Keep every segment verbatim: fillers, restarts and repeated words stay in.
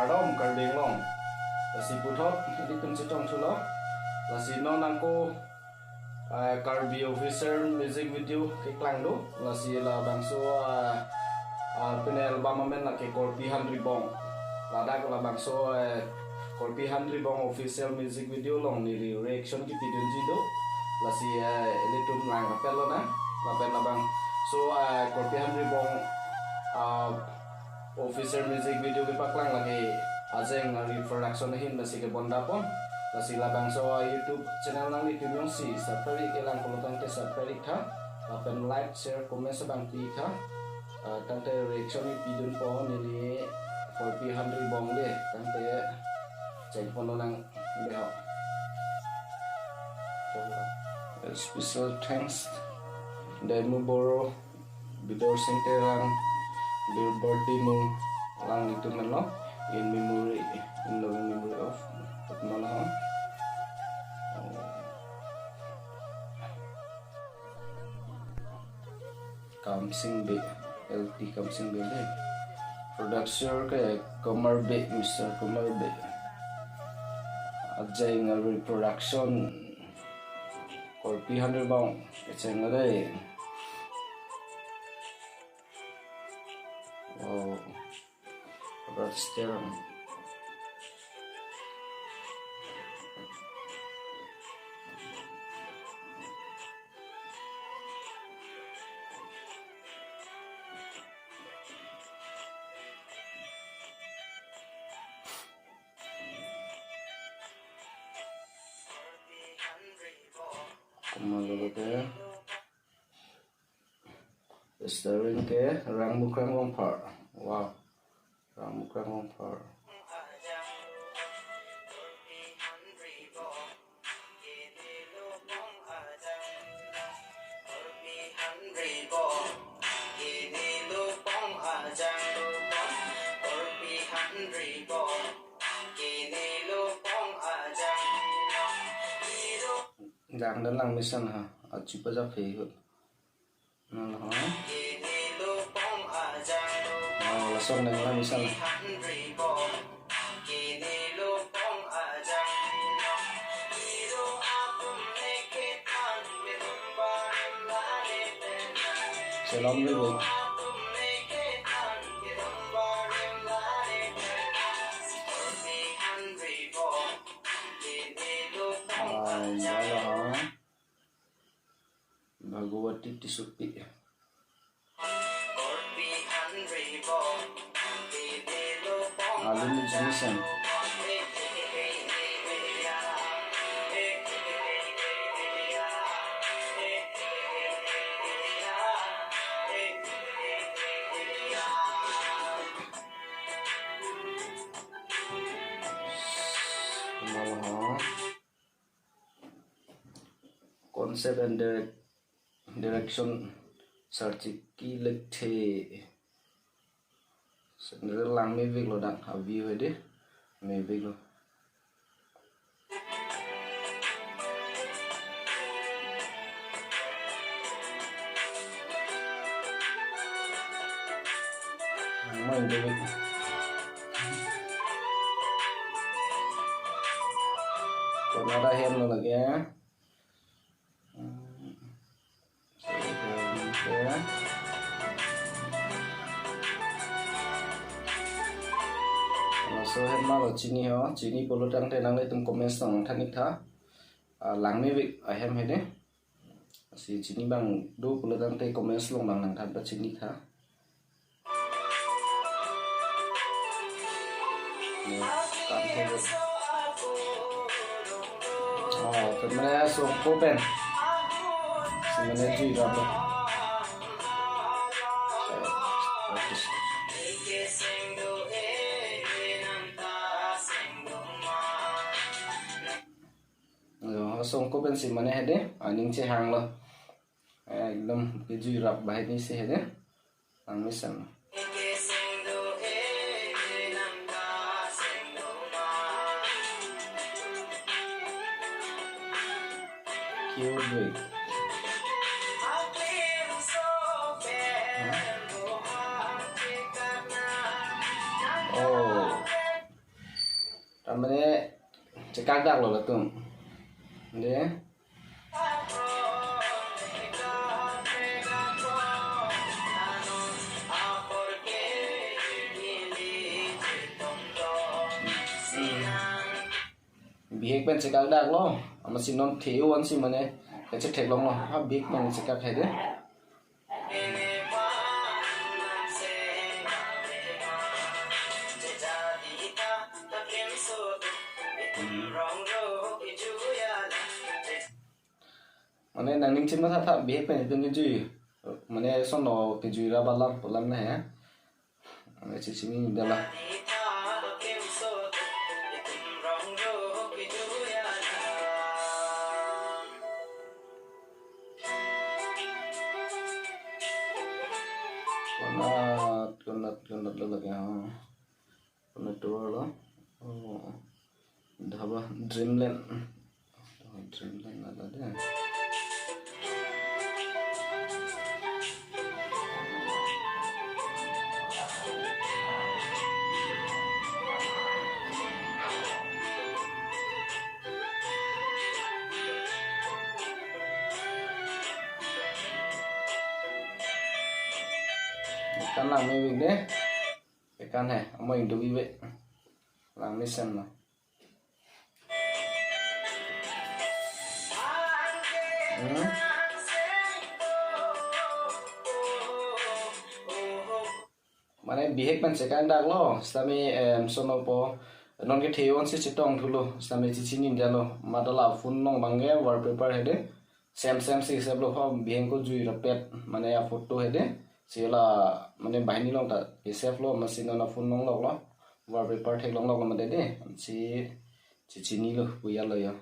Kardom Karbi Anglong. Lasi puthot ilitum chetong thulo. Lasi non nangko, eh, Karbi official music video keklang do. Lasi labangso, eh, eh, pine album amen lake Korpi Hanribong. Ladak labangso, eh, Korpi Hanribong official music video along neli reaction kepidunji do. Lasi, eh, ilitum lang rapet lonang. Lapen labangso, eh, Korpi Hanribong, ah, official music video kepaklang lake Ajeng Ari Production ahin lasi kebondapon. Lasi labangso YouTube channel nanglitum jongsi subscribe kelang pulo tangte subscribe tha. Lapen like, share, comment abang pi tha. Ah, tangte reaction pidunpo neli Korpi Hanribong le tangte chengpon lonang beho. A special thanks Daimu Boro, Bidor Sing Terang, Birbal Timung, alanglitum henlo, in memory, in loving memory of Padma Lohang. Kamsing Bey, L T Kamsing Bey dei. Producer ke Kumar Bey, Mister Kumar Bey. Ajeng Ari Production. Korpi Hanribong kecheng dei. Wow. Restaurant. Kumalo ke. Starring ke Rangmukrang Rongphar. Wow. Rangmukrang Rongphar. Dang dan lang misan ha, aji pajak he hut. Nang ha. Oh, lason dan lang misan. Salam dulu. Ah, ya lah. Bhagawati Tissopi. Alun Jensen. Malah. Concept and direct, direction Sarchiki Lekthe. Sendiri lang mevik lo dang, avi vede mevik lo. Nangma ingdevik. Konat ahem lo lake. Hmm. So, ahem ke. Laso ahem ma lo chini ho, chini pulo tangte nanglitum comments along nangthan ik tha. Ah, lang mevik ahem hede. Lasi chini abang do pulo tangte comments along abang nangthan pachini tha. Yo, kan thek. Oh, kemre songko pen. Si mane juirap lo. Yo, songko pen si mane hede, aning chehang lo. Ekdom kejuirap banghini si hede. Ang misan. Cute, wait. Huh? Oh. Chekak dak lo latum. De. Bihek pen chekak dak lo. Amatsi non the-o ansi mane kachetheklong lo. Ha, bihek pen chekak hai de. Mane nangning chima tha tha bihek pen itum kejui. Mane sono kejui ra balam pulam na ya. Mane chichini dala. Konat, konat, konat lo lagi ha. Konat tour lo. Oh. Dhaba Dreamland. Dhaba Dreamland ada deh. Kan langme vek deh. Kan he, amo Indo vive. Langmesen lo. Hmm? Mane bihek pen chekak dak lo, sitame, em, sono po, non kethe-o ansi chetong thulo, sitame chichini dalo, matala phone along abangke wallpaper hede, same same si sep lo ho, bihek ko jui rapet, mane a photo hede, si la, mane banghini along ta, ke sep lo, amatsi non a phone along lok lo, wallpaper theklong lok lo mate de, si chichini lo, puya lo ya.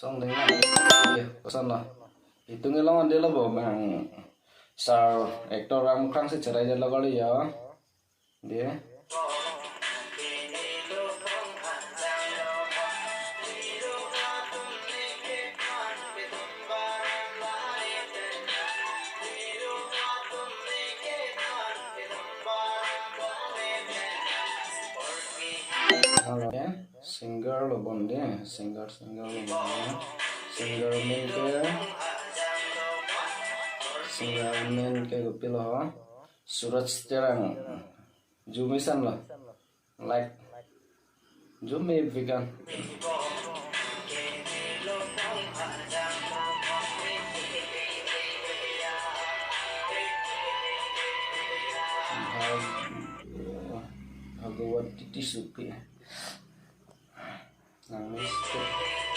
Song ding na. Iya, koson lo. Itum kelong ande lo bo bang. Star actor Ram Khrang si cherai jalo kali ya. Dia. Halo ya, singer lo bon de, singer, singer lo bon de. Singer amen ke, singer amen ke kopi lo ho. Suraj Terang. Jumi san lo. Like. Jumi vegan. Bhagawati Suki. Nang mistake.